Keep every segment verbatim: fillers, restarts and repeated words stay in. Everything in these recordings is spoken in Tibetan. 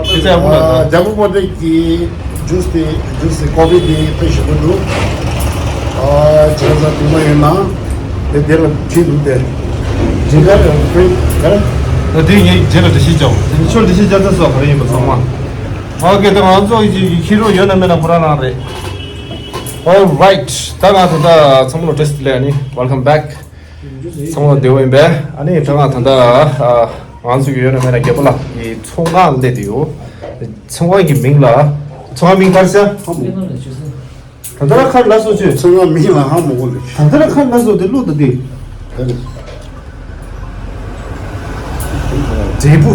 ཁྱེད་ཚོ་ཡག་པོ་ལ། ཨ། ཇ་ཕོ་མོ་ཊའི་གི་ཇུས་དེ། ཇུས་དེ་ཀོ་ཕི་དེ་དཔེ་ཞིམ་པོ་འདུག་ཨ། བྱས་ཙང་དུས་མ་ཡིན་ན་དེ་དེ་ལ་ཁྲིད་འདུག་སྟེ། ཇི་ག་རེ་ཕེ་ག་རེ། ད་དེ་ངས་རྗེས་ལ་འགྲེལ་བཤད་བྱའོ། དེ་ནི་ཁྱོད་འགྲེལ་བཤད་བྱ་ཚར་སོང་། ག་རེ་ཡིན་པ་ཚང་མ། ཨོ་ཀེ། ད་ང་ཚོ་ཡི་ཁྱི་རོ་ཡོད་ན་མེད་ན་ཁོ་རང་རང་རེད། Alright. ད་ང་ད་ལྟ་ཚང་མ་ལ་བཀྲ་ཤིས་བདེ་ལེགས། ཨ་ནི་welcome back. ཚང་མ་ལ་བདེ་པོ་ཡིན་པས། ཨ་ནི་ད་ང་ད་ལྟ་ཨ་ང་ཚོ་གི་ཡོད་ན་མེད་ན་རྒད་པོ་ལགས་ཀྱི་ཚོང་ཁང་སླེབས་ཡོད། ཚོང་ཁང་གི་མིང་ལ། ཚོང་ཁང་མིང་ག་རེ་ཟེར། ད་ལྟ་ར་ཁར་ལ་སོ་ཆུ། ཚོང་ཁང་མིང་ལ་ཧ་མ་གོ་ལེ། ད་ལྟ་ར་ཁར་ལ་སོ་དེ་ལོ་ད་དེ། འབྲས་བུ།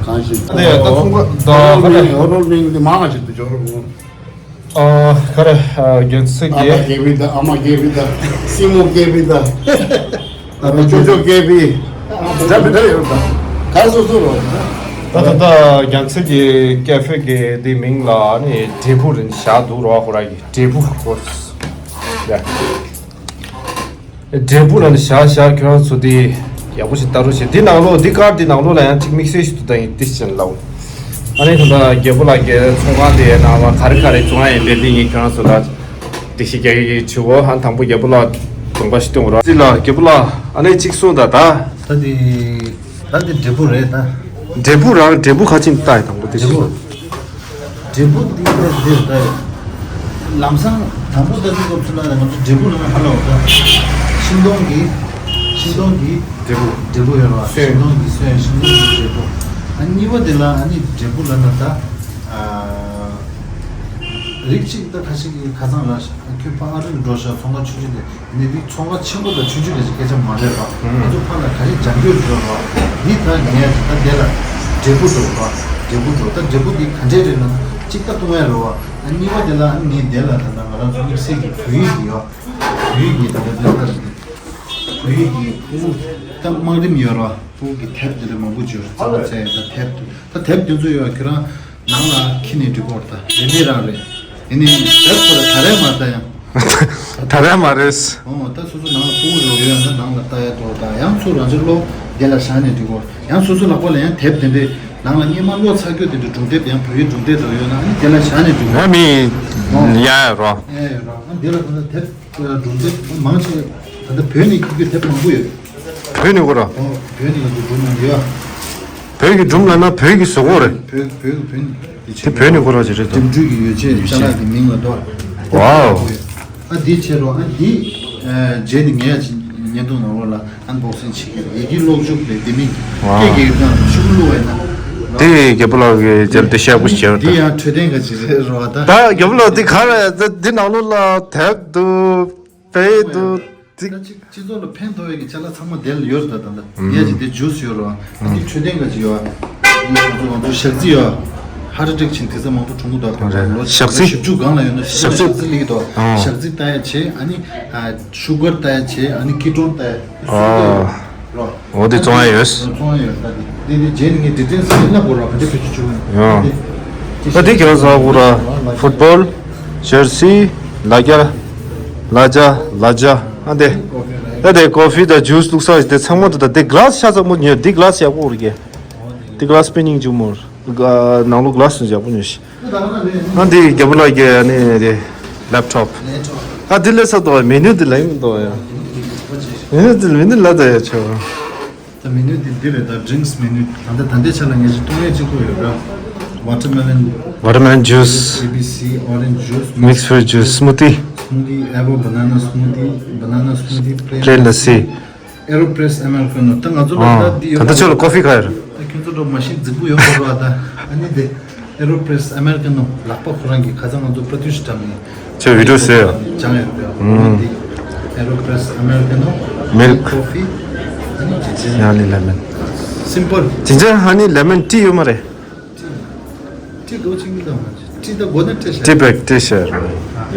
གང་ཞིག་ད་ཡ་ད་ཚོང་ཁང་ད་ཧོ་རོལ་མིང་། ཧོ་རོལ་མིང་དེ་མང་ང་ཞིག་ཏུ་འབྱོར་རུང་། ཨ། ག་རེ། ཨ། རྒྱལ་སྲས་ཨ་ཀྱི། ཕ་ཀེ་བི་དང་ཨ་མ་ཀེ་བི་དང་སྲིང་མོ་ཀེ་བི་དང་། ཨ་ནི་ཅོ་ཅོ་ཀེ་བི། འདྲ་མི་འདྲ་ཡོད་དང་། ག་སོ་སོ་རོ། ད་ད་ད་རྒྱལ་སྲས་ཀྱི་ཀེ་ཧྥེ་གི་དེ་མིང་ལ་ནི་འབྲས་བུ་རེད་བཞག་འདུག་རོ། ཁོ་ར་གི་འབྲས་བུ་ཁོ། ཡ། འབྲས་བུ་ལ་ནི་བཞག་བཞག་ཁྱོད་རང་ཚོ་དེ་ཡག་པོ་ཞིག་ལྟ་རོགས་བྱེད། འདི་ནང་ལོགས། འདི་ཀར་འདི་ནང་ལོགས་ལ་ཡང་གཅིག་དམིགས་བསལ་ཞིག་ཏུ་ད་ཡིན་ཏི་ཞེན་ལའོ། ཨ་ནི་ད་ལྟ་རྒད་པོ་ལགས་ཀྱི་ཚོང་ཁང་དེ་ནང་ལ་ག་རེ་ག་རེ་བཙོང་ཡ་ཡིན་པས། འདི་ངས་ཁྱོད་རང་ཚོ་ལ་འགྲེལ་བཤད་རྒྱག་གི་ཡོད། ཆུ་བོ། ཨ། དང་པོ་རྒད་པོ་ལགས་གདོང་པ་ཞིག་སྟོན་རོགས། འདི་ལ་རྒད་པོ་ལགས། ཨ་ནི་གཅིག་གསུངས་དང་ད། ད་འདི། ད་འདི་འབྲས་བུ་རེད་ད། འབྲས་བུ་རང་། འབྲས་བུ་ཁ་ཅིག་ལྟ་ཡི་དང་པོ་དེ། འབྲས་བུ། འབྲས་བུ་འདི་ལས་འདིར་ད། ལམ་སང་དང་པོ་ལྟ་དུས་སྐབས་སུ་ལ་ང་ཚོ་འབྲས་བུ་ལ་ཧ་ལ་བ་ད། ཤིང་སྡོང་གི། ཤིང་སྡོང་གི་འབྲས་བུ། འབྲས་བུ་ཡོད་ར། སོན། ཤིང་སྡོང་གི་སོན། ཤིང་སྡོང་གི་འབྲས་བུ། ཨ། གཉིས་པ་དེ་ལ་ཨ་ནི་འབྲས་བུ་ལ་ན་ད། ཨ། རིགས་གཅིག་ད་ཁ་ཤས་ཀྱིས་ཁ་སང་ལ་ཁྱོད་ཕ་ཨ་རི་ལ་འགྲོ་ཤག་ཚོང་ཁང་ཆུང་ཆུང་དེ། ནི་འདི་ཚོང་ཁང་ཆེན་པོ་དང་ཆུང་ཆུང་ལ་སྐད་ཆ་མ་རེད་པ། ང་ཚོ་ཕ་ལ་ག་རེ་སྦྱང་རྒྱུ་ཡོད་པ། འདི་ད་ངས་ད་དེ་ལ་འབྲས་བུ་འགྲོ་བ། འབྲས་བུ་འགྲོ། ད་འབྲས་བུ་འདི་ག་འདྲས་རེད་ན་གཅིག་ད་བཏུང་ཡ་རེད་བ། ཨ། གཉིས་པ་དེ་ལ་ངས་དེ་ལ་ད་ལྟ་ང་རང་ཚོ་དམིགས་བསལ་གྱི་བོད་ཡིག་གི་ཡོད། བོད་ཡིག་གི་ད་ལྟ་དེ་ལ་བོད་ཡིག་གི་ད་དམའ་རིམ་ཡོད་ར། ཕྲུ་གུ་གི་དེབ་དེ་འདྲ་མང་པོ་ཅིག་ཡོད་རེད། རྩ་བ་ཚད་ད་དེབ་དེ། ད་དེབ་དེ་ཚོ་ཡོད། ཁྱེད་རང་ནང་ལ་འཁྱེར་ནས་འགྲིག་གོ་རེད། ད་རིན་མེད་རང་རེད། ཡིན་ནའི་དེབ་ཁོ་ར་ད་རེས་མ་ལྟ་ཡང་། ད་རེས་མ་རེད། ཨོ། ད་སོ་སོ་ནང་ལ་ཕྲུ་གུ་རོགས་ཡོད་ན་ནང་ལ་ལྟ་ཡ་འགྲོ། ད་ཡང་ཚུར་རང་ཚོའི་སློབ་དེ་ལ་བཞག་ནས་འགྲིག་གོ། ཡང་སོ་སོ་ལག་པ་ལ་ཡང་དེབ་དེ་འདྲས་ནང་ལ་སྔས་མ་ཀློག་ཚར་རྒྱུ་དེ་འདྲ་སྒྲུང་དེབ། ཡང་བོད་ཡིག་སྒྲུང་དེབ་རོགས་ཡོད་ན་ཨ་ནི་དེ་ལ་བཞག་ནས་འགྲིག་གོ། ང་མི་ཡ་ཡ་རོ། ཨེ་རོ། ཨ། དེ་ལ་ད་ལྟ་དེབ་སྒྲུང་དེབ་མང་ཆེ་ད་ལྟ་བོད་ནས་བསྒྱུར་རྒྱུ་དེབ་མང་པོ་ཡོད། བོད་ནས་གོ་ར། ཨོ། བོད་ནས་ཡིན་དུས་སྒྲུང་མང་ཡོད། བོད་ཀྱི་སྒྲུང་ལབ་ན་བོད་ཀྱི་བཟོ་བཀོད་རེད། བོད་བོད་བོད་དེ་བོད་ནས་གོ་ར་ཅི་རེད་དོ། འགྲིམ་འགྲུལ་གྱི་ཡོ་བྱད། ཅ་ལག་གི་མིང་ལ་གཏོགས། ཝའོ། ཨ། འདི་བྱེད་རོགས། ཨ། འདི་རྗེས་ནས་ངས་བརྙན་ཐུང་ནང་ལོགས་ལ་ཨན་བོག་སིང་བྱེད་ཀྱི་རེད། ཡི་གེ་ཀློག་འཇུག་རེད། འདི་མིན་སྐད་ཀྱི་ཡོད་ཀྱང་ཤུགས་བླུགས་པ་ཡིན་ན། དེ་རྒད་པོ་ལགས་ཀྱིས་རྗེས་ལ་དེ་བཤད་པོ་ཞིག་བྱས་རོགས། འདི་ཡང་འཕྲོད་བསྟེན་ག་ཅིག་རེད་རོགས། ད་ད་རྒད་པོ་ལགས་འདི་ག་རེད། ད་འདི་ནང་ལོགས་ལ་དེབ་འདུག་དཔེ་འདུག་ད་ཅིག་སྤྱི་ཚོགས་ལ་ཕན་ཐོགས་ཡས་ཀྱི་ཅ་ལག་ཚང་མ་དེ་ལ་ཡོད་རེད། ད་ད་ལྟ་ངས་ཅིག་དེ་ཇུས་ཡོད་རེད་བ། ཨ་ནི་མཆོད་རྟེན་འགའ་ཅིག་ཡོད་བ། ཨ་ནི་ང་ཚོ་ང་ཚོ་ཞག་རྩི་ཡོད་བ། ཧར་ཊི་ཨེ་ཊེག་ཕྱིན་དེ་ཚོ་མང་པོ་གྲོངས་ཀྱི་འདུག་བ། ཞག་རྩི། ལོ་ཞག་རྩི་བཅུ་གང་ལ་ཡོད་ན་ཞག་རྩི་ཞག་རྩི་སླེབས་ཀྱི་འདུག་ཨ། ཞག་རྩི་ལྟ་ཡ་བྱས། ཨ་ནི་ཨ་ཤུ་གར་ལྟ་ཡ་བྱས། ཨ་ནི་ཀི་ཊོན་ལྟ་ཡ། ཨ། འོ་དེ་བཙོང་ཡ་ཡོད། བཙོང་ཡ་ཡོད། ད་དེ་དེ་དེ་རྗེས་ནས་ངས་ཌི་ཊེལ་སི་ལབ་དགོས་རེད་བ། ག་འདྲ་བེད་སྤྱོད་བྱེད་དགོས་ཡོད། ད་དེ་ཁྱེད་རང་ཚོ་གོ་ར། ཕུཊ་བོལ། ཇར་སི། ལ་རྒྱ། ལ་རྒྱ། ལ་རྒྱ། ཨ་འདི། ད་དེ་ཀོ་ཕི་དང་ཇུས་བླུགས་ས་དེ་ཚང་མ་དེ། ད་དེ་ག་ལ་སི་ཆ་ཚང་མ་ཉོས། དེ་ག་ལ་སི་ཡག་པོ་རེད་གི། དེ་ག་ལ་སི་པེ་ནིང་ཅིག་མོ། ནང་ལོགས་ག་ལ་སི་ཡག་པོ་ཉོས་ཤིག་ཨ་འདི་རྒད་པོ་ལགས་ཀྱི་ཨ་ནི་དེ་ལེབ་ཊོབ། ཨ་འདི་ལས་ས་དོ་མེ་ནུ་དེ་ལ་ཡིན་དོ་ཡ། མེ་ནུ་དེ་མེ་ནུ་ལ་དོ་ཡ་ཆོ། ད་མེ་ནུ་དེ་འདི་རེད། ད་ཌི་རིང་སི་མེ་ནུ། ད་ལྟ་ད་ལྟའི་ཆ་ལ་ངེད་ཀྱི་གཏོང་ཡས་གཅིག་པོ་ཡོད་ར། Watermelon, watermelon juice, A B C, orange juice, mixed fruit juice, smoothie, smoothie, apple, banana smoothie, banana smoothie, plain, plain lassi, AeroPress Americano། ད་ང་ཚོ་ལ་ད་འདི་ཡོད། ད་ལྟ་ཁྱོད་ལ་ཀོ་ཕི་ག་ཡོད་ར། ད་ཁྱོད་ཚོ་འགྲོ་མ་ཤེས་རྫིག་པོ་ཡོད་པ་ར། ད་ཨ་ནི་དེ། AeroPress Americano། ལག་པ་ཁོ་རང་གིས་ཁ་སང་ང་ཚོ་པྲ་ཏུས་འགྲམ་ནས་ཁྱོད་བི་ཌི་ཡོ་བཟོས་ཡོད། སྦྱངས་ཡོད་པས། ཨུམ། འདི་AeroPress Americano། Milk coffee། ཨ་ནི་ཇིན་ཇར་ཧ་ནི་ལེ་མོན། སིམ་པལ། ཇིན་ཇར་ཧ་ནི་ལེ་མོན་ཊི་ཡོད་མ་རེད། ཊི་དགོས་ཆེན་གྱི་དང་ཊི་ད་དགོས་ན་སྤྲད་ཤག་ཊི་བེག་སྤྲད་ཤག་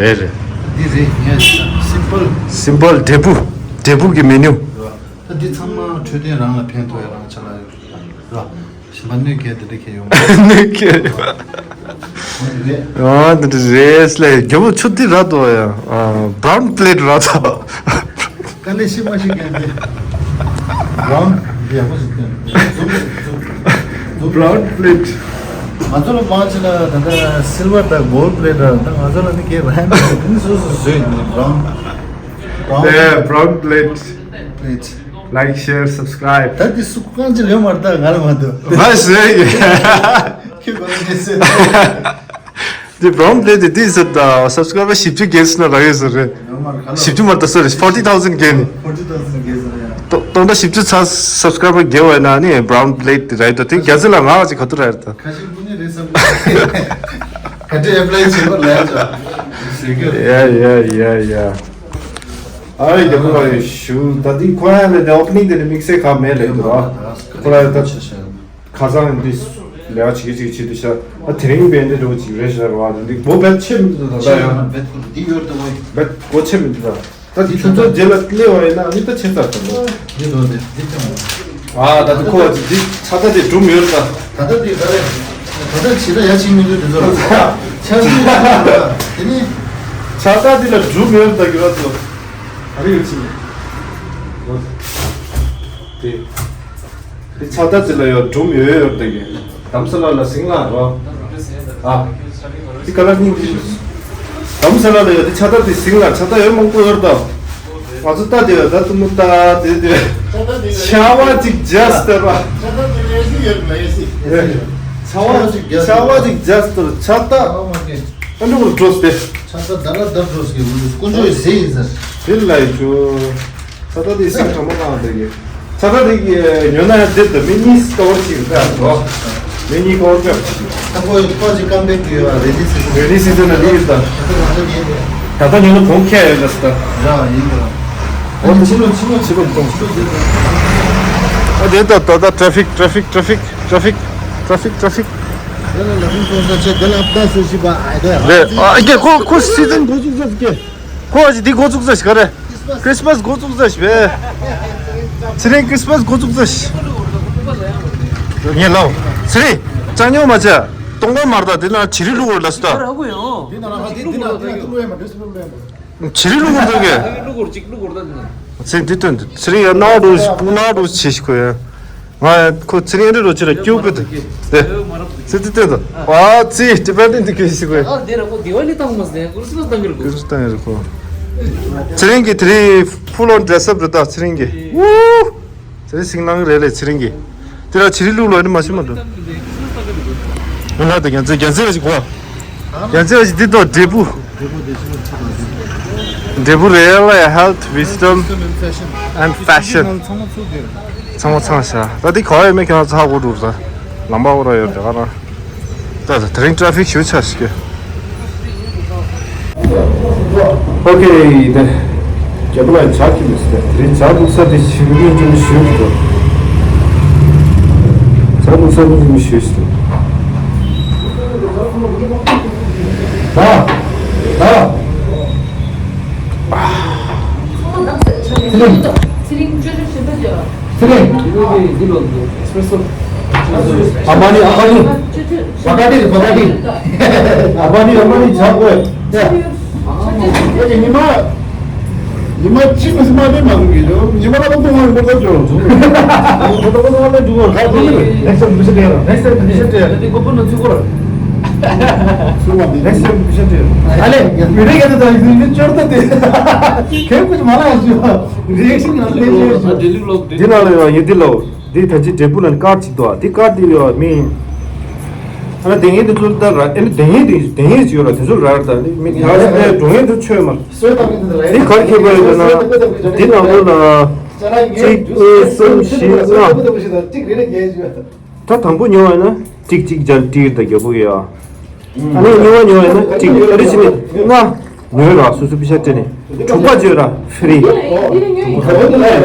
རེད་རེད། འདི་རེད། ངས་སིམ་པལ། སིམ་པལ། འབྲས་བུ། འབྲས་བུ་གི་མེ་ནུ། ད་འདི་ཚང་མ་འཕྲོད་བསྟེན་རང་ལ་ཕན་ཐོགས་ཡ་རང་ཆ་ལ་ཡོད་ར། གཞན་པ་གནོད་སྐྱེལ་དེ་འདྲ་ཁྱེར་ཡོང་། གནོད་སྐྱེལ་ཡོད། འོ་རེད། ཨ་འདི་འདྲ་རེད་ལས། རྒྱལ་པོ་ཆུ་འདི་ར་དོ་ཡ། ཨ་བྷ་རའུན་པི་ལེ་ཊི་ར་དོ། དཀའ་ལས་ཤི་མ་ཤི་མཁན་དེ། བྷ་རའུན་འདི་ཡག་པོ་ཞིག་བསྟན། བྷ་རའུན་པི་ལེ་ཊི། ང་ཚོ་ལ་མང་ཆེ་ལ་ད་ལྟ་སིལ་བར་དང་གོལ་ཌི་པི་ལེ་ཊི་ར། ད་ང་ཚོ་ལ་ནི་ཁྱེད་རང་ནི་སོ་སོ་བཟོས་ཡིན། བྷ་རའུན། བྷ་རའུན། ཨེ། བྷ་རའུན་པི་ལེ་ཊི། པི་ལེ་ཊི། ལའིཀ། ཤེར། སབ་སི་ཀ་རའིབ། ད་འདི་སུ་གང་ཅི་ལེན་མ་རེད། ད་ང་ལ་མ་འདུག། མ་ཟེར་གི། ཁྱོད་གོ་ལ་ཅི་ཟེར། འདི་བྷ་རའུན་པི་ལེ་ཊི་འདི་ཟེར། ད་སབ་སི་ཀ་རའིབ་བཞི་བཅུ་བརྒལ་སོང་ན་རག་ཡོད་ཟེར་རེད། ཡོད་མ་རེད། ག་ལ། བཞི་བཅུ་མ་རེད། ད་སོ་རི། ཕོར་ཊི་ཐའུ་ཟེན་བརྒལ་ནས། ཕོར་ཊི་ཐའུ་ཟེན་བརྒལ་ཟེར་ཡ། སྟོང་སྟོང་ཕྲག་བཞི་བཅུ་ཚར་སབ་སི་ཀ་རའིབ་བརྒལ་བ་ཡིན་ན་ནི་བྷ་རའུན་པི་ལེ་ཊི་རག་ཡོད། ད་དེ་བརྒྱ་ཚོད་ལ་ང་ཅིག་ག་དུས་རག་ཡོད་ད། ཁ་ཤས་ཀུན་ནས་རེད་བསམ་གི། ག་འདྲ་ཨེབ་ལའི་བྱེད་པ་ལ་ཡ་ཅག་ཟེར་གི། ཡ་ཡ་ཡ་ཡ། ཨ་རེ། རྒྱལ་པོ་ལགས་ཡོད་ཞུ། ད་འདི་ཁོ་ཡ་ལས་དེ་ཨོ་པ་ནིང་དེ་ནི་དམིགས་བསལ་གང་མེད་ལས་འདུག་ཨ། ཁོ་ལ་ཡ་ད་ཆ་ཤ། ཁ་སང་འདི་ལས་ཀ་བྱེད་ཀྱི་བྱེད་ཀྱི་བྱེད་དུ་ཤ། ཨ། དེ་རིང་བས་འདི་འགྲོ་ཅིག་རེད་ཤ་ར་བ། འདི་སྒོ་བེད་ཆེ་མི་འདུག་ད་ད་ཡ། བེད་ཁོ་འདི་ཡོད་ད་བ། བེད་སྒོ་ཆེ་མི་འདུག་ད། ད་འདི་ཁྱོད་ཚོ་རྗེས་ལ་སླེབས་པ་ཡིན་ན་ཨ་ནི་ད་ཆེ་ཚར་ད་འདུག། འདི་འགྲོ་འདི་འདི་ཁྱོད། ཨ། ད་འདི་ཁོ་འདི་ཚ་ད་འདི་སྒྲུང་ཡོད་ད། ད་ད་འདི་ག་རེ། ད་ད་ཆེ་ད་ཡ་ཆེ་མི་འདུག་འདི་ཚོ་ལ། ཆ་ཆེ་ད་དེ་ནི། ཚ་ད་འདི་ལ་སྒྲུང་ཡོད་ད་གི་ར་ཚོ། ཨ་རི་ཡོད་ཆེ། དེ། དེ་ཕྱག་རྟགས་དེ་ལ་ཡོད་སྒྲུང་ཡོད་ཡོད་དེ་གི། དམ་ས་ལ་ལ་སིང་ལ་རོ། ཨ། དེ་ག་ལ་སྙིང་རྗེ། དམ་ས་ལ་ལ་ཡོད་དེ་ཕྱག་རྟགས་དེ་སིང་ལ་ཕྱག་རྟགས་ཡོད་མང་པོ་ཡོད་དམ། ང་ཚོ་ལྟ་དེ་ཡོད་ད་དུ་མུ་ལྟ་དེ་དེ། ཕྱག་རྟགས་དེ་ལ་ཆ་བ་ཅིག་ཇ་སི་ཊི་ར། ཕྱག་རྟགས་དེ་ལ་ཨེ་སི་ཡོད་ལ་ཨེ་སི། ཨེ། ཕྱག་རྟགས་ཅིག་ཇ་སི་ཊི་ར། ཕྱག་རྟགས་ཨ་འགྲོ་འགྲོ་སྟེ། ཕྱག་རྟགས་ད་ར་ད་འགྲོ་སྟེ་དཀོན་མཆོག་ཡི་ཟེ་ཡིན་ཟེར། དེ་ལ་ཡི་ཆུ། ཚ་ད་དེ་སིང་གྲང་མོ་གང་དེ་གི། ཚ་ད་དེ་གི་ཉོ་ན་ཡང་དེ་ད་མི་གཉིས་ཀ་བར་ཞིག་ད་རོ། མི་གཉིས་ཀ་བར་ཀ་ཞིག། ད་ཁོ་ཁོ་ཅིག་ཀམ་བེག་གི་ཡོད་རེ་ཌི་སི་ཛོན། རེ་ཌི་སི་ཛོན་ལ་ལི་ཡོད་ད། ད་ཁོ་ང་ཚོ་ཉན་དེ། ད་ད་ཉོ་ན་གོང་ཁེ་ཡོད་ད་ད། ར་ཡིན་ད། འོ་ད་ཕྱི་ལོགས་ཕྱི་ལོགས་ཕྱི་ལོགས་གཏོང་། ཕྱི་ལོགས་དེ་ད། ཨ་དེ་ད་ད་ད་ཊ་ཕིག་ཊ་ཕིག་ཊ་ཕིག་ཊ་ཕིག་ཊ་ཕིག་ཊ་ཕིག་ཊ་ཕིག། དེ་ལ་ལ་ཕུང་སོང་ས་ཆེ་དེ་ལ་ཨབ་ད་སུ་ཤི་པ་ཨ་དེ། རེད། ཨ་ཀྱེ་ཁོ་ཁོ་སི་ཛོན་འགོ་བཙུགས་ས་ཀྱེ། ཁོ་ཨ་ཅི་འདི་འགོ་བཙུགས་ས་ཞིག་ག་རེ། ཁྲིས་མས་འགོ་བཙུགས་ས་ཞིག་བས། ཚེ་རིང་ཁྲིས་མས་འགོ་བཙུགས་ས་ཞིག། ངས་ལའོ། ཚེ་རིང་། ཅང་ཉོ་མ་བྱ། གཏོང་ག་མར་ད་འདི་ན་བྱི་རི་བླུག་ར་ལ་སི་ད། ར་གོ་ཡོ། འདི་ན་ར་འདི་འདི་ན་འདི་ན་ཏུ་ལོ་ཡ་མ་འདྲེ་སི་ལོ་ལོ་ཡ་མ། བྱི་རི་བླུག་ར་འདུག་གས། བླུག་ར་ཅིག་བླུག་ར་ད་འདི་ན། ཚེ་འདི་སྟོན་འདི་ཚེ་རིང་ཡ་ན་རུ་སྤུ་ན་རུ་ཆེ་ཞིག་གོ་ཡ། ང་ཁོ་ཚེ་རིང་རེ་རོ་ཅི་ར་སྐྱོ་གི་འདུག་དེ། ཚེ་ཚེ་ཚེ་དང་། ཨ་ཙི་ཏི་བེ་ཊན་དེ་གོས་ཤིག་གོས། ཨ་དེ་ར་ཁོ་དི་ཝ་ལི་བཏང་མ་ཟེར། ཁོ་རི་སི་མ་སི་བཏང་གི་རེད་ཁོ། ཁོ་རི་སི་བཏང་གི་རེད་ཁོ། ཚེ་རིང་གི་དེ་རིང་ཕུལ་ཨོན་ཌེ་རེ་སི་ཨབ་རེད་ད་ཚེ་རིང་གི། ཨུ། ཚེ་རིང་སིང་ནང་གི་རེད་རེད་ཚེ་རིང་གི། དེ་ར་བྱི་རི་བླུག་ལོ་ནི་མ་ཤི་མ་འགྲོ། ང་ལ་དེ་རྒྱ་མཚོ་རྒྱ་མཚོ་ར་ཞིག་གོ། རྒྱ་མཚོ་ར་ཞིག་འདི་དོ་འབྲས་བུ། འབྲས་བུ་རེད་ལ་ཡ། Health, wisdom and fashion. ཚང་མ་ཚང་ཤ། ད་འདི་ག་ཡོད་མེད་ཁྱོད་ཚ་གོ་འགྲོ་ས། ལམ་པ་འོ་ར་ཡོད་དེ་ག་ར། ད་ད་དེ་རིང་ཊ་ཕིག་ཞུ་ཆ་ཞིག་གི། ཨོ་ཁེ་དེ། རྒྱལ་པོ་ལ་ཇ་ཁྱི་མི་སྲིད་དེ་རིང་ཇ་འདུག་ས་དེ་ཞིག་མི་འཇུ་མི་ཞུ་ཞིག་འདུག། ཇ་འདུག་ས་མི་འཇུ་མི་ཞུ་ཞིག་འདུག། ད། ད། ཚེ་རིང་། ཚེ་རིང་། ཨ་མ་ནི་ཨ་མ་ནི། བ་ཀ་ཏི་རེད་བ་ཀ་ཏི། ཨ་མ་ནི་ཨ་མ་ནི་ཇ་གོ་ཡ། ཉི་མ། ཉི་མ་གཅིག་མི་སྲིད་མ་དེ་མ་འདུག་གི་ཉི་མ་ལ་ཁོ་ཐུག་ངོ་ཡིན་པོ་ལྟ་ཅོ། ཁོ་ཐུག་ཁོ་ཐུག་ལ་འཇུག་གོ་ཁ་ཐུག་ནི་རེད། ནེགསི་ཊ་མི་ཤ་ཏེ་ར། ནེགསི་ཊ་མི་ཤ་ཏེ་ར། དེ་ཁོ་པུ་ན་ཚུགས་གོ་ར། ཚུགས་པ་མི་ནེགསི་ཊ་མི་ཤ་ཏེ་ར། ཨ་ལེ། མི་རེ་ག་ད་ད་ཡིན་ཅོར་ད་དེ། ཁེ་ཁོ་མ་ལ་ཡ་ཅོ། རི་ཨེག་ཤན་ག་ལེ་ཅོ། འདི་ལོག་འདི་ནང་ལ་ཡོད་ཡིན་འདི་ལོག། འདི་ད་ཅི་འབྲས་བུ་ལ་ནི་དཀར་གཅིག་འདུག་ཨ། འདི་དཀར་འདི་ཡོད་མིན། ཨ་ན་དེ་ངན་དེ་ཚོ་ལྟར་ར། ཨ་ནི་དེ་ངན་དེ་དེ་ངན་ཅིག་ཡོད་ར། དེ་ཚོ་ར་ར་ད་ནི་མི་ཡང་ཞིག་ལས་འགྲོ་ངན་དུ་ཆོད་མ། འདི་གར་ཁེ་པོ་ཡོད་ན། འདི་ནང་ལོ་ལ་གཅིག་གཉིས་གསུམ་བཞི་ལྔ། ད་དང་པོ་ཉོ་བ་ན་གཅིག་གཅིག་སྦྱར་ཏིར་ད་རྒྱལ་པོ་ཡ། ཨ་ནི་ཉོ་བ་ཉོ་བ་ན་གཅིག་ཨ་རི་ཕྱི་ནས་ལྔ། ཉོས་ར་སོ་སོ་པི་ཤ་སྤྲད་ནས། དྲུག་པ་བརྗོད་ར་ཧྥི་རི། ཉི་མ་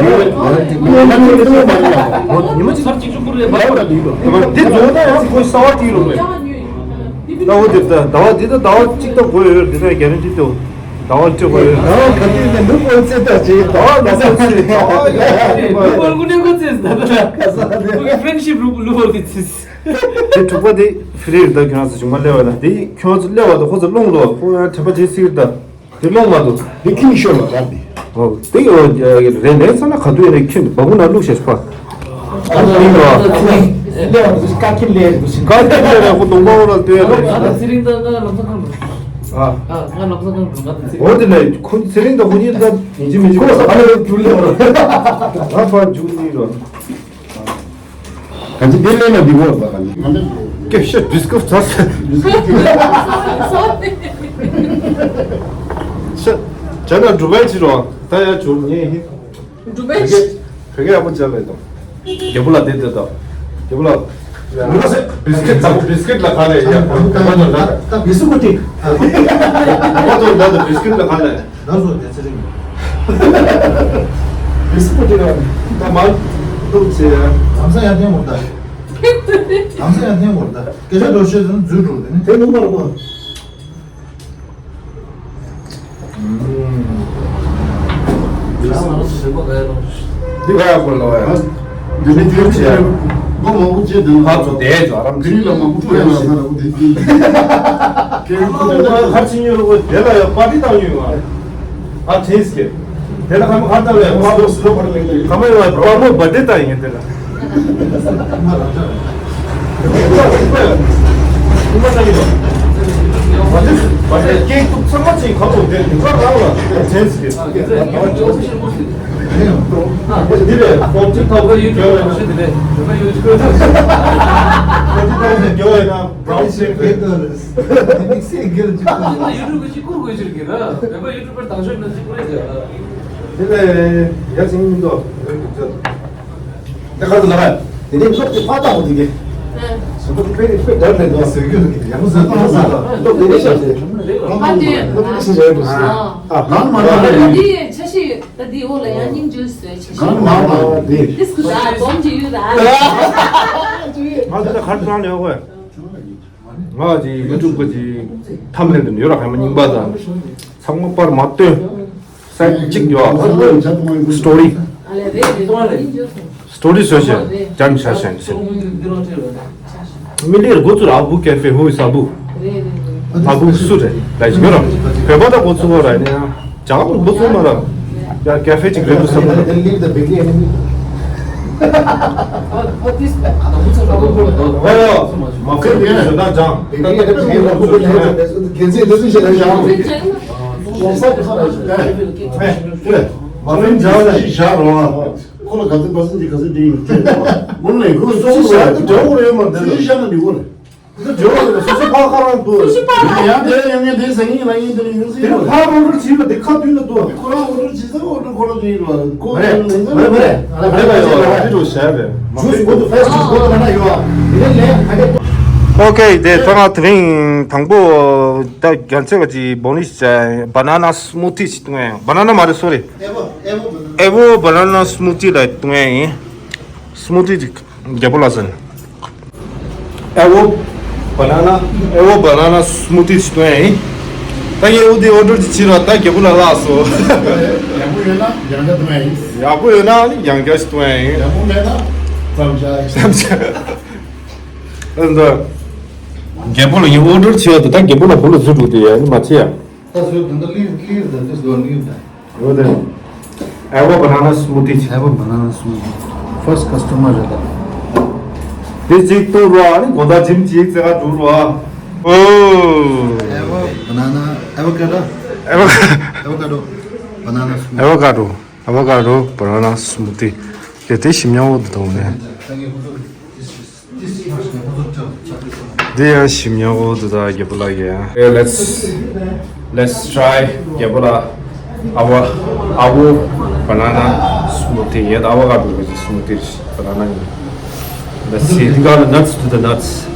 གཅིག་འདི་རྫོགས་ན་ཡང་ཁོའི་གསར་བ་དེའི་ལོག་རེད། ཟླ་བ་འདི་ད་ཟླ་བ་འདི་ད་ཟླ་བ་གཅིག་ད་དགོས་ཡོད་འདི་ད་ག་རེ་འདྲི་ཏོ། ཟླ་བ་གཅིག་དགོས་ཡོད། ཟླ་བ་ག་དུས་ནས་ནུབ་འོད་ཚེ་ད་ཅིག་ཟླ་བ་ལ་ཟླ་བ་ཚེ་ཟླ་བ་ཡ། ལུག་པར་ཀུ་ནེ་ཀུ་ཚེ་ཟླ་ད་ལ་ཁ་ས་དེ་ཁོ་གི་ཕྲེན་ཤིབ་ལུག་ལུག་པར་ཀུ་ཚེ། དེ་དྲུག་པ་དེ་ཧྥི་རི་རེད། ད་ཁྱོད་རང་ཚོ་ཞུགས་མ་སླེབས་པ་ན་དེ་ཁྱོད་ཚོ་སླེབས་པ་དང་ཁོ་ཚོ་སློང་ལོ་ཁོ་ཡང་དྲན་པ་བརྗེད་སྲིད་ད། དེ་སློང་མ་འདུག། དེ་ཁྱིམ་ཤོར་ལ་རག་དེ། ཨོ་དེ་ཡོ་རེད་ལས་ཚ་ན་ག་དུས་ཡིན་ན་ཁྱོད་འབའ་ཁུག་ན་བླུགས་ཤེས་པ། ཨ་ནི་ཡིན་རོ། ལས་བ་དུ་ཀ་ཁྱིམ་ལས་དུ་ཞིང་ཀ་ཁྱིམ་ལས་ར་ཁོ་གདོང་པ་འོ་ལ་ལྟོས་ར། ང་དང་ཚེ་རིང་དང་ང་ལམ་སང་ཁང་དུ། ཨ། ང་ལམ་སང་ཁང་དུ་ང་དང་ཚེ་རིང་། འོ་དེ་ལས་ཁོ་ཚེ་རིང་དང་ཁོ་གཉིས་ད་ཡིན་གཅིག་མིན་གཅིག་ཁོ་ས་ག་ལ་རྒྱུག་ལས་ར། ང་ཕར་རྒྱུག་གཉིས་ར། ག་ཅི་དེ་ལས་ན་འདི་བོ་ལ་ག་ནི། སྐད་ཤ་བི་སྐུབ་ཚར་ས། ཤ། ཇ་ན་འགྲུབ་པའི་ཕྱིར་རོ། ད་ཡ་བྱུར་ངས་ཧི། འགྲུབ་པའི་ཕྱིར། བོད་སྐད་ཡག་པོ་བྱས་པས་དང་། རྒྱལ་པོ་ལ་དེ་དེ་དང་། རྒྱལ་པོ་ལ། ལ་སེ། བི་སྐིད་དང་བི་སྐིད་ལ་ག་ལས་ཡ། ད་བི་སུ་ཀུ་ཏི། ད་དོ་ད་དོ་བི་སྐིད་ལ་ག་ལས། ད་སོ་དེ་ཚེ་རིང་། བི་སུ་ཀུ་ཏི་ར། ད་མ་འདུག་ཅེ། ལམ་སང་ཡར་འཐེན་འོར་ད། ལམ་སང་ཡར་འཐེན་འོར་ད། སྐད་ཆ་འགྲོ་ཤེས་ཚུན་འཛུལ་འགྲོ་དེ་ནི། དེ་ནུ་མར་གོ། འདི་ག་ཡག་པོ་ལོ་ཡ། འདི་མི་འདིར་བྱས། ལོ་མང་པོ་བྱས་དེ་ལ་ཕར་ཚུར་བསྡད་ཅོག་རང་དེ་རིང་ལ་མང་པོ་ཐུག་ཡ་ལ་ས་ལ་བུ་དེ་དེ། ཁྱེད་ཁོ་ཚོ་ཁར་ཕྱིན་ཡོད་རོགས་དེ་ལ་ཡ་པར་ཏི་བཏང་ཡོད་ང་། ཨ་ཆེན་སི་ཀེ། དེ་ལ་ཁ་མོ་ཁ་བཏང་ལ་ཡ་པར་མོ་སི་ལོ་པར་ལེགས་ལེགས། ཁ་མོ་ཡ་པར་མོ་བར་ཐི་ཌེ་བཏང་ཡིན་དེ་ལ། དེ་ལས་ཡ་ཅིང་མི་འདུག་དེ་ཁ་ཐུག་ལ་དེ་ནས་སློབ་ཀྱི་ཕ་ཏག་དེ་གི། སུ་པོ་དེ་དཔེ་དཔེ་འདྲ་ལས་འདུག་ཟེར་རྒྱུ་ཡང་ཟེར་ཏོ་ཟེར་ཏོ་སློབ་དེ་ནས་ཤར་ཏེ། ཕ་དེ། སློབ་དེ་ནས་ཤི་རེད་འདུག་ཟེར། ཨ་གང་མ་ད་ལ་ཡིན། དེ་ཆ་ཤི་ད་དེ་འོག་ལ་ཡང་སྙིང་རྗེ་ཟེར་ཆ་ཤི། གང་མ་ད་དེ། དེ་སུ་ད་སྦོམ་གྱི་ཡུལ་ད། ང་ད་ཁར་ཙང་ལས་འོག་ང་ཅིག་ཡུ་ཊུབ་གི་ཅིག་ཐམ་ནེལ་དུ་ཡོད་ར་ཧ་མ་རྙིང་པ་དང་ཚང་མ་པར་མ་སྟོན། སའི་ཊི་གཅིག་ཡོད་ཨ། སི་ཊོ་རི། སི་ཊོ་རི་བཟོས་ཤག་ཇམ་ཆ་ཤན་ཟེར། མི་ལིར་གོ་ཚུར་ཨ་བུ་ཀེ་ཧྥེ་ཧུ་ཨིས་ཨ་བུ། ཨ་བུ་སུ་རེད་ལ་ཡིན་ར། བོད་པ་དང་གོ་ཚུར་བ་ར་ནི་ཡང་ཇག་མང་པོ་ཚུར་མ་ར། ཡ་ཀེ་ཧྥེ་ཅིག་རེད་འདུག་བསམ་གི་འདུག་ཨོ་ཡ། མ་ཕེ་ཡིན་ཟེར་ན་ཇག་མ་ཕེ་ཇག་ལ་ཞིག་བཞག་རོགས། ཁོ་ལ་ག་ཚོད་པ་སེན་ཊི་ག་ཚོད་འདི་ཡིན་དེ། མུར་ནས་ཁོ་སོ་སོ་ལ་དེ་འདྲ་བོ་རེད་མ་དེ་ལ་ཤ་ན་འདི་བོ་རེད། འདི་འདྲ་བོ་རེད་སོ་སོ་ཕ་ཁ་རང་དུ། སོ་སོ་ཕ་ཁ་ཡང་དེ་ཡང་ངས་དེ་ཟེར་ངེས་ལ་ཡིན་དེ་ལ་ཡིན་ཟེར་དེ་ལ་ཕ་རོ་རོ་བྱིས་པ་དེ་ཁ་དུས་ལ་དུ། ཁོ་རང་འོ་རོ་བྱིས་ས་འོ་རོ་ཁོ་རང་བྱིས་པ་ཁོ་རེད་རེད་རེད་རེད་རེད་ཡོད་རེད་རེད་ཞེས་རེད། Juice go to first, juice go to mana yo. Dile le, ade. ཨོ་ཀེ། དེ་ད་ང་དེ་རིང་དང་པོ་ད་རྒྱལ་མཚན་གྱི་བོ་ནི་སི་བ་ན་ན་སི་མུ་ཐི་ཞིག་བཏུང་ཡ། བ་ན་ན་མ་རེད་སོ་རི། ཨེ་བོ་ཨེ་བོ་བ་ན་ན། ཨེ་བོ་བ་ན་ན་སི་མུ་ཐི་ལ་བཏུང་ཡ་ཡིན། སི་མུ་ཐི་ཅིག་རྒྱལ་པོ་ལ་ཟེར། ཨེ་བོ་བ་ན་ན། ཨེ་བོ་བ་ན་ན་སི་མུ་ཐི་ཞིག་བཏུང་ཡ་ཡིན། ད་ངས་འོ་དེ་ཨོ་ཌར་ཅིག་བྱས་ར་ད་རྒྱལ་པོ་ལ་ལགས་སོ། ཡག་པོ་ཡོད་ན་ཡང་བསྐྱར་བཏུང་ཡ་ཡིན། ཡག་པོ་ཡོད་ན་ནི་ཡང་བསྐྱར་ཞིག་བཏུང་ཡ་ཡིན། ཡག་པོ་མེད་ན་མཚམས་བཞག་ཡིན། མཚམས་བཞག་ཨ་ད། རྒྱལ་པོ་ལ་ངས་ཨོ་ཌར་བྱས་ཡོད་དེ་ད་རྒྱལ་པོ་ལ་བུ་ལ་ཟུར་འགྲོ་དེ་ཡ་ནི་མ་བྱེད་ཡ། ད་བཟོས་ད་ལྟ་leave, leave ད་this go leave ད། འོ་དེ། ཨེ་བོ་བ་ན་ན་སི་མུ་ཐི། ཨེ་བོ་བ་ན་ན་སི་མུ་ཐི། First customer རེད་ད། དེ་གཅིག་བཏུང་རོགས་ཨ་ནི་དགོང་དག་ཇིམ་གཅིག་རྩེ་ག་འགྲོ་རོགས་ཨ། ཨོ། ཨེ་བོ་བ་ན་ན་ཨེ་བོ་ཀ་ཌོ། ཨེ་བོ་ཀ་ཌོ། ཨེ་བོ་ཀ་ཌོ་བ་ན་ན་སི་མུ་ཐི། ཨེ་བོ་ཀ་ཌོ། ཨེ་བོ་ཀ་ཌོ་བ་ན་ན་སི་མུ་ཐི། དེ་དེ་ཞིམ་ཉམས་པོ་འདུག་ད་འོ་ནས། ད་ངས་ཁོ་ཚོ་འདི་ཡང་ཞིམ་ཉམས་པོ་འདུག་ད་རྒྱལ་པོ་ལགས་ཀྱིས། Okay, let's, let's try རྒྱལ་པོ་ལགས། ཨ་བོ། ཨ་བོ་བ་ན་ན་སི་མུ་ཐི་ཡིན། ཨ་བོ་ཀ་ཌོ་གི་སི་མུ་ཐི་བ་ན་ན་ཡིན། Let's see, they got the nuts to the nuts.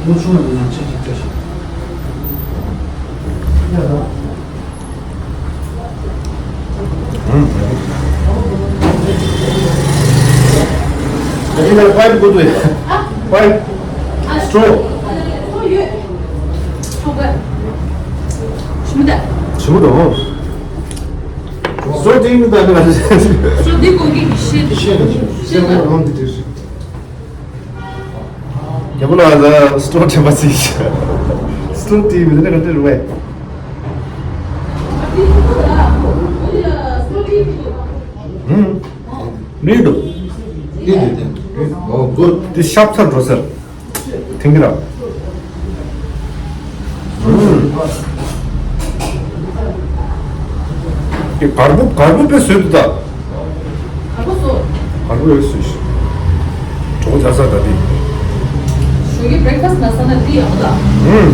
ཨ་ནི་ལ་ཕའིབ་དགོས་འདུག་ཕའིབ། སི་ཊོ་རོ། ཞིམ་པོ་འདུག་སི་ཊོ་རོ་དེ་མི་འདུག་ཨ་ནི་ལ། སི་ཊོ་རོ་དེ་གོང་གི་ཤེས་འདུག་ཤེས་འདུག་ཤེས་འདུག་རྒྱལ་པོ་ལགས་ལ་སི་ཊོ་རོ་ཆེན་པོ་ཞིག་སི་ཊོ་རོ་དེ་མི་འདུག་ན་ག་འདྲ་རེད་བས། ཨུམ། ནུས་འདུག་ནུས་འདུག་དེ། ཨོ་གུཌ། དེ་ཤབ་ཚར་འགྲོ་ཟེར། ཐེངས་འདི་ར། ཨུམ། དེ་གར་པོ་གར་པོ་དཔེ་བཟོས་འདུག་ད། གར་པོ་བཟོ། གར་པོ་ཡོད་བཟོས་ཤིག་གྲོགས་བྱ་ས་ད་དེ། ཞོགས་ཀྱི་breakfast་ན་ས་ན་འདི་ཡག་པོ་ད། ཨུམ།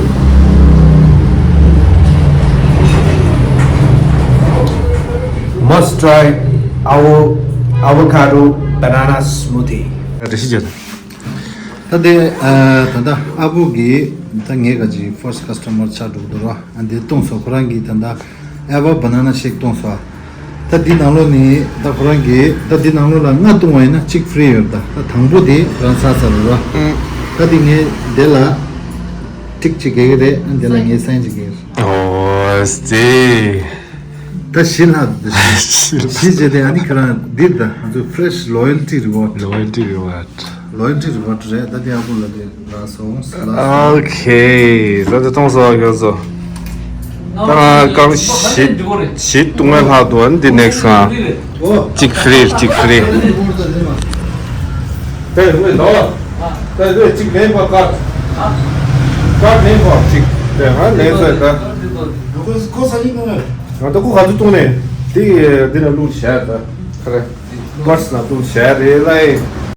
Must try avo avocado banana smoothie. རེ་ཞིག་བྱས། ད་དེ་ཨ་ད་ལྟ་ཨ་བུ་གིས་ད་ངའི་ག་ཅིག་first customer་ཆགས་འགྲོ་གི་འདུག་ར། ཨ་འདི་བཏུངས་སོང་། ཁོ་རང་གིས་ད་ལྟ་ཨ་བ་banana shake་བཏུངས་སོང་། ད་འདི་ནང་ལོགས་ནི་ད་ཁོ་རང་གིས་ད་འདི་ནང་ལོགས་ལ་ལྔ་བཏུང་བ་ཡིན་ན་གཅིག་free་ཡོད་རེད། ད་ད་དང་པོ་དེ་རང་ཟ་ཚར་རེད་ར། ཨང་། ད་འདི་ངས་དེ་ལ་ཊིག་གཅིག་རྒྱག་གི་རེད། ཨ་འདི་ལ་ངས་sign་གཅིག་རྒྱག་གི་རེད། ཨོ་ཙི། ད་བཞི་ལྷག་འདི་བཞི་བྱས་ཏེ་ཨ་ནི་ཁྱོད་རང་འདིར་ད་ང་ཚོ་fresh loyalty reward། Loyalty reward། Loyalty reward་རེད། ད་དེ་ཨ་ཁུ་ལ་དེ་ལ་སོང་ལ་སོང་། Okay། ད་དེ་གཏོང་སོང་། ཡོད་སོ། ད་ང་རྐང་བཞི་བཞི་བཏུང་བའི་ལྷག་འདུག་ཨ་ནི་འདི་next་གང་། ཨོ། གཅིག་free། གཅིག་free། ད་ལོས་ནོ། ད་ལོས་གཅིག་ལེན་པ་ཀར། ཀར་ལེན་པ་གཅིག་དེ་ཧ་ལེན་ས་ད། ཁོ་ཁོ་ས་ཡིན་ནོ། ང་ད་ཁོ་ག་ཚོད་བཏུང་ནས་དེ་འདི་ལ་བླུགས་བཞག་ད། ཁ་རེ། purse་ལ་བླུགས་བཞག་རེད་ལ།